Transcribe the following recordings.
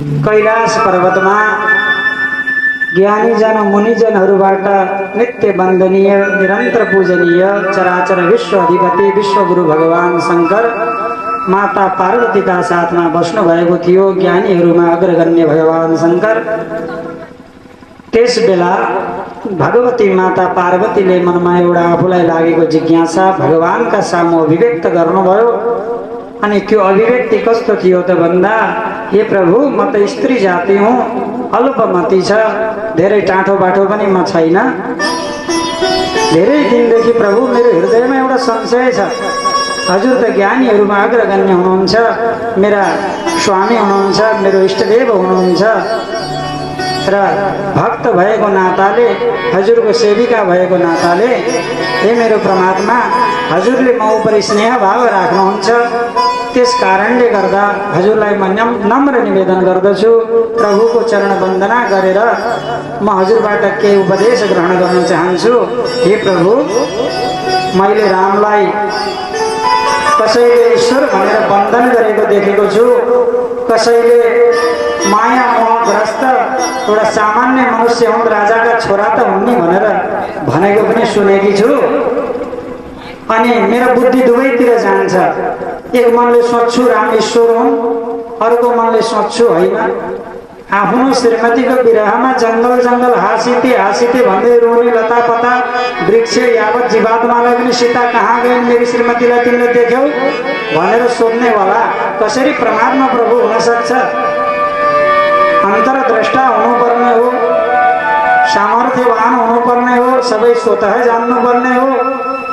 कैलाश पर्वतमा ज्ञानीजन मुनिजनहरूबाट नित्य वन्दनीय निरन्तर पूजनीय चराचर विश्व अधिपति विश्वगुरु भगवान शंकर माता पार्वतीका साथमा बस्नु भएको थियो। ज्ञानीहरूमा अग्रगण्य भगवान शंकर। त्यस बेला भगवती माता पार्वतीले मनमा एउटा आफूलाई लागेको जिज्ञासा भगवानका सामु अभिव्यक्त गर्नुभयो। अनि त्यो अभिव्यक्ति कस्तो थियो त भन्दा, हे प्रभु, म त स्त्री जाति हुँ, अल्पमती छ, धेरै टाँठो बाठो पनि म छैन। धेरै दिनदेखि प्रभु मेरो हृदयमा एउटा संशय छ। हजुर त ज्ञानीहरूमा अग्रगण्य हुनुहुन्छ, मेरा स्वामी हुनुहुन्छ, मेरो इष्टदेव हुनुहुन्छ र भक्त भएको नाताले, हजुरको सेविका भएको नाताले, हे मेरो परमात्मा, हजुरले म उपर स्नेह भाव राख्नुहुन्छ। त्यस कारणले गर्दा हजुरलाई म नम्र निवेदन गर्दछु, प्रभुको चरण वन्दना गरेर म हजुरबाट केही उपदेश ग्रहण गर्न चाहन्छु। हे प्रभु, मैले रामलाई कसैले ईश्वर भनेर वन्दन गरेको देखेको छु, कसैले माया मोहग्रस्त एउटा सामान्य मनुष्य हुन्, राजाका छोरा त हुन् नि भनेर भनेको पनि सुनेकी छु। अनि मेरो बुद्धि दुवैतिर जान्छ। एक मनले सोच्छु राम ईश्वर हुन्, अर्को मनले सोच्छु होइन। आफ्नो श्रीमतीको विरहमा जङ्गल जङ्गल हाँसिते हाँसिते भन्दै रोने लतापता वृक्ष यावत जीवात्मालाई पनि सीता कहाँ गइन् मेरी श्रीमतीलाई तिमीले देख्यौ भनेर सोध्नेवाला कसरी परमात्मा प्रभु हुन सक्छ? अन्तरद्रष्टा हुनुपर्ने हो, सामर्थ्यवान हुनुपर्ने हो, सबै स्वतः जान्नुपर्ने हो।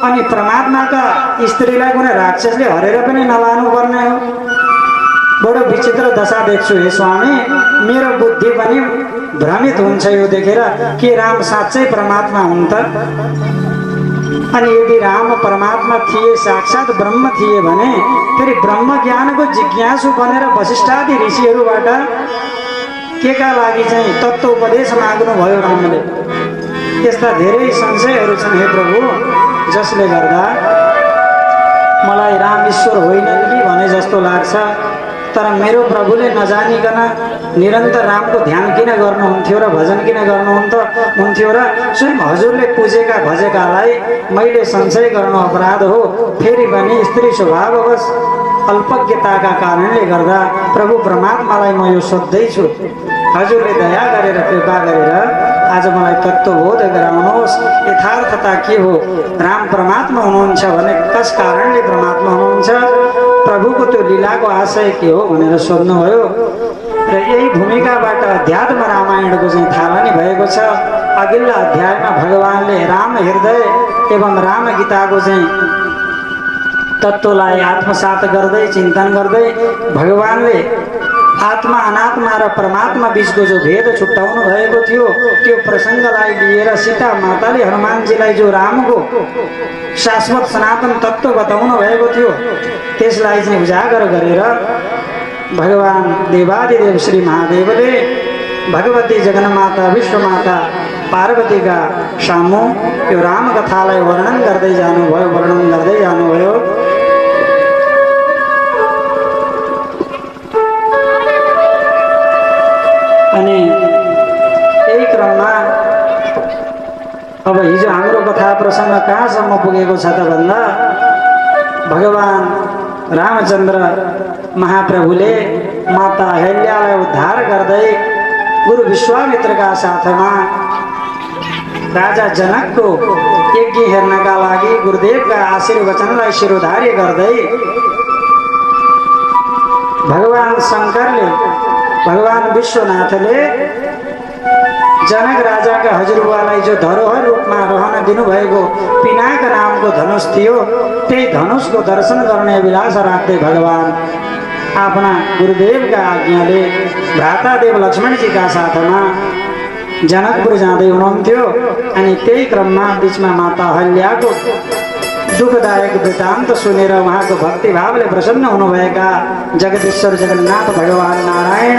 अनि परमात्माका स्त्रीलाई कुनै राक्षसले हरेर पनि नलानु पर्ने हो। बडो विचित्र दशा देख्छु हे स्वामी। मेरो बुद्धि पनि भ्रमित हुन्छ यो देखेर, के राम साँच्चै परमात्मा हुन् त? अनि यदि राम परमात्मा थिए, साक्षात ब्रह्म थिए भने फेरि ब्रह्म ज्ञानको जिज्ञासु बनेर वशिष्ठादि ऋषिहरूबाट केका लागि चाहिँ तत्त्व उपदेश माग्नु भयो रामले? यस्ता धेरै संशयहरू छन् हे प्रभु, जसले गर्दा मलाई राम ईश्वर होइनन् कि भने जस्तो लाग्छ। तर मेरो प्रभुले नजानिकन निरन्तर रामको ध्यान किन गर्नुहुन्थ्यो र भजन किन गर्नुहुन्थ्यो र स्वयं हजुरले पूजेका भजेकालाई मैले संशय गर्नु अपराध हो। फेरि पनि स्त्री स्वभाववश अल्पज्ञताका कारणले गर्दा प्रभु परमात्मालाई म यो सोध्दैछु। हजुरले दया गरेर कृपा गरेर आज मलाई तत्त्वबोध गराउनुहोस्। यथार्थता के हो? राम परमात्मा हुनुहुन्छ भने कस कारणले परमात्मा हुनुहुन्छ? प्रभुको त्यो लीलाको आशय के हो भनेर सोध्नुभयो। र यही भूमिकाबाट अध्यात्म रामायणको चाहिँ थालनी भएको छ। अघिल्ला अध्यायमा भगवानले राम हृदय एवं राम गीताको चाहिँ तत्त्वलाई आत्मसात गर्दै चिन्तन गर्दै भगवानले आत्मा अनात्मा र परमात्मा बीचको जो भेद छुट्याउनु भएको थियो त्यो प्रसङ्गलाई लिएर सीता माताले हनुमानजीलाई जो रामको शाश्वत सनातन तत्त्व बताउनु भएको थियो त्यसलाई चाहिँ उजागर गरेर भगवान देवादिदेव श्री महादेवले भगवती जगन्माता विश्वमाता पार्वतीका सामु यो राम कथालाई वर्णन गर्दै जानुभयो। अनि यही क्रममा अब हिजो हाम्रो कथा प्रसङ्ग कहाँसम्म पुगेको छ त भन्दा भगवान रामचन्द्र महाप्रभुले माता अहिल्यालाई उद्धार गर्दै गुरु विश्वामित्रका साथमा राजा जनकको यज्ञ हेर्नका लागि गुरुदेवका आशीर्वचनलाई शिरोधार्य गर्दै भगवान शङ्करले भगवान विश्वनाथले जनक राजाका हजुरबुवालाई जो धरोहर रूपमा रहन दिनुभएको पिनाक नामको धनुष थियो त्यही धनुषको दर्शन गर्ने अभिलाषा राख्दै भगवान आफ्ना गुरुदेवका आज्ञाले भ्रातादेव लक्ष्मणजीका साथमा जनकपुर जाँदै हुनुहुन्थ्यो। अनि त्यही क्रममा बीचमा माता अहिल्याको दुःखदायक वृत्तान्त सुनेर उहाँको भक्तिभावले प्रसन्न हुनुभएका जगदीश्वर जगन्नाथ भगवान नारायण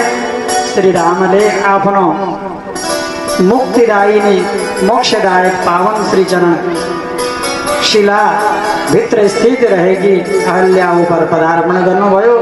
श्री रामले आफ्नो मुक्तिदायिनी मोक्षदायक पावन श्री चरण शिला भित्र स्थित रहेकी अहिल्या उपर पदार्पण गर्नुभयो।